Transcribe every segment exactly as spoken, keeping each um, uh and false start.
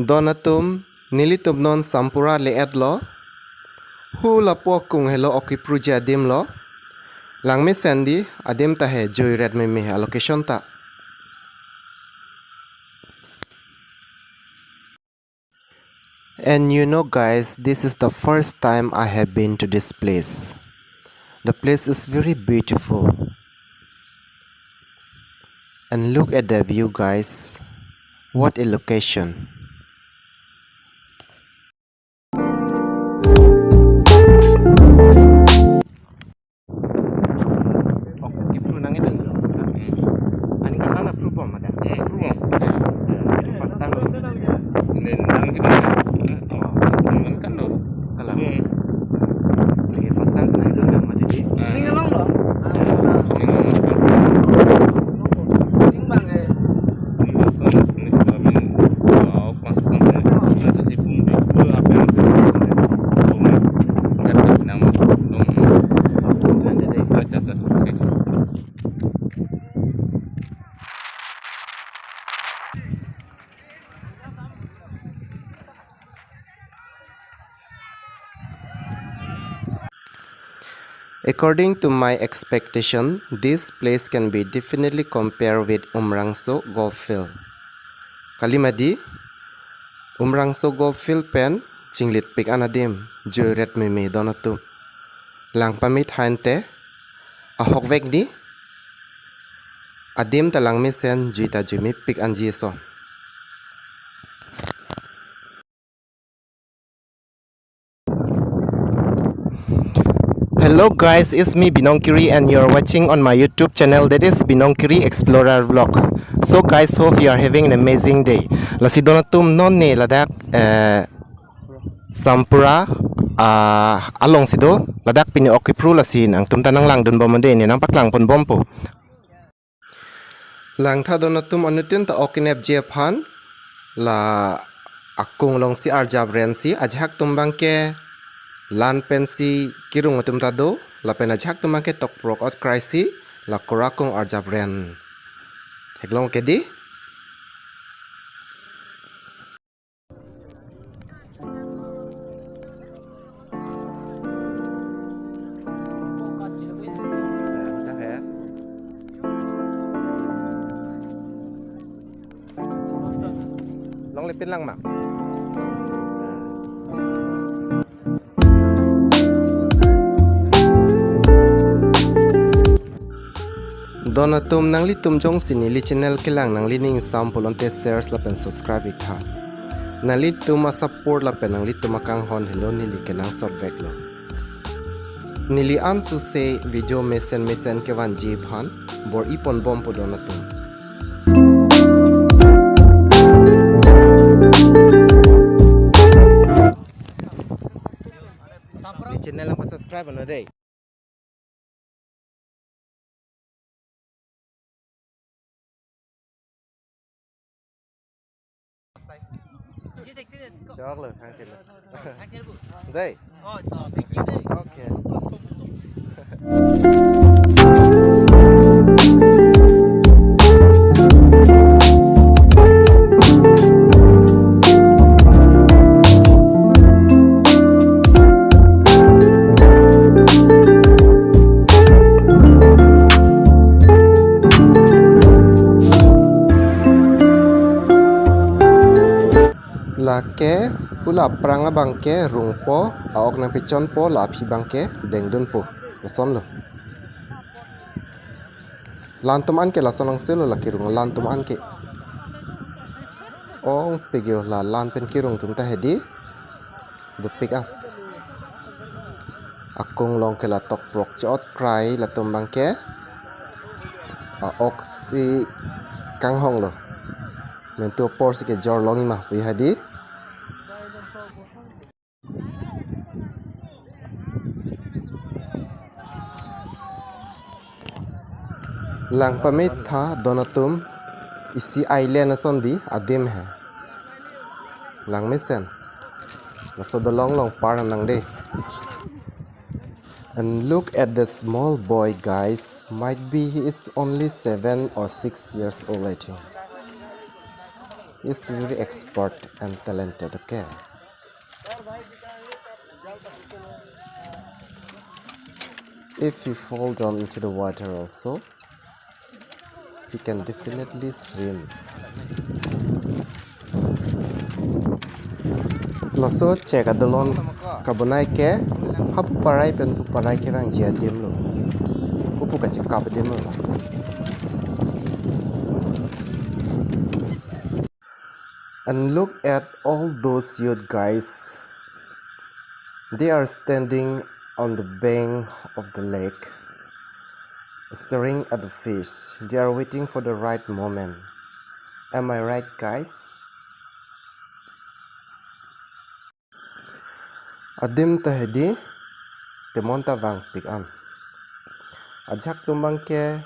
Don atum, nelitum non Sampura le-etlo. Hu lapu akung helo ok kipruji adim lo. Langmesen dei, adim ta he jui ret meme a-location ta. And you know, guys, this is the first time I have been to this place. The place is very beautiful. And look at the view, guys. What a location. Ok, kipru nang itu. Hmm. Aningkan mana pru bom ada? Hmm. Pru bom. Hmm. Ya, itu first time. Nendang gitu. Oh, kan lo. Kalau. Hmm. Lagi first time sana itu udah mati di. Hmm. Ini ngelong lo. Ini ngelong. Ini bang, eh. Ini first time. Ini kami. Wow, masuk sana. Ada si pun di. Apa yang? Enggak ada nang. Dong. Apa yang ada deh? Ada, ada. Thanks. According to my expectation, this place can be definitely compared with Umrangso Golf Field. Kalima dei, Umrangso Golf Field pen chinglitpik an adim, jui ret meme don atum. Lang pamit hante, ahokvek dei, adim ta langmesen, jui ta jui mepik anji ason. Hello guys, it's me Binong Kiri and you're watching on my YouTube channel, that is Binong Kiri Explorer Vlog. So guys, hope you are having an amazing day. Lasi don atum, non ne ladak, eh, Sampura, ah, alongsi do, ladak pini ok kipru, lasi nangtum ta nanglangdun bom dei, ne nangpaklang pon bompo. Langtha don atum, anuttin ta ok kenepji aphan, la akung alongsi arjap rensi ajahak atum abangke lan pensi kirung atum ta do, lapen ajahak atum abangke tokprok ot kraisi la kura akung arjap ren theklong ke dei. Longle pin lang ma. Don atum, nanglitum jongsi neli channel kelang nanglining sam pulote share lapen subscribe-ik tha. Nanglitum a-support lapen nanglitum akanghon helo neli kenangsot veklo. Neli ansose video mesen mesen kevanji aphan bor-i pon bompo don atum. Neli channel nangpa-subscribe non dei. Choklo, thank you. Dei. Okay. Lake pu la aphrang abangke rungpo, a-ok nangpechonpo, la aphi abangke dengdunpo. Lasonlo. Lan atum anke lason angselo la kirung, lan atum anke. Ong pegeo la lan pen kirung atum ta he dei. Dopik ah. Akung along ke la tokprok chot krai latum abangke. A-ok si kanghonglo. Mentu apor si kejor longji ma pu hadi. Lang pamit tha don atum, isi island ason dei adim he. Lang mesen. Laso dolong along par nang dei. And look at the small boy, guys. Might be he is only seven or six years old, I think. He's very expert and talented, okay? If he fall down into the water also, he can definitely swim. Laso chek adolon kabonai ke hapu parai pen pu parai kevangji adim lo. Pupu kachekap adim lo. And look at all those youth guys. They are standing on the bank of the lake, staring at the fish. They are waiting for the right moment. Am I right, guys? Adim ta hedi, temon ta vangpik an. Ajahak atum abang ke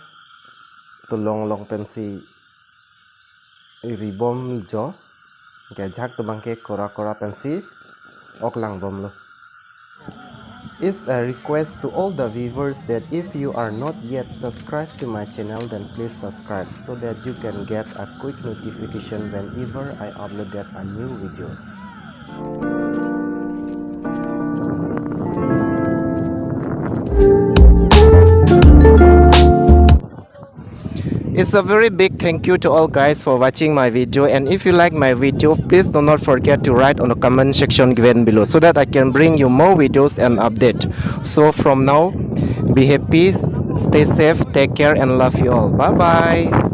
tolong along pensi ribom jo, ke ajahak atum abang ke kora kora pensi ok langbomlo. It's a request to all the viewers that if you are not yet subscribed to my channel, then please subscribe so that you can get a quick notification whenever I uploaded a new videos. It's a very big thank you to all guys for watching my video, and if you like my video, please do not forget to write on the comment section given below so that I can bring you more videos and update. So from now, be happy, s- stay safe, take care, and love you all. Bye bye.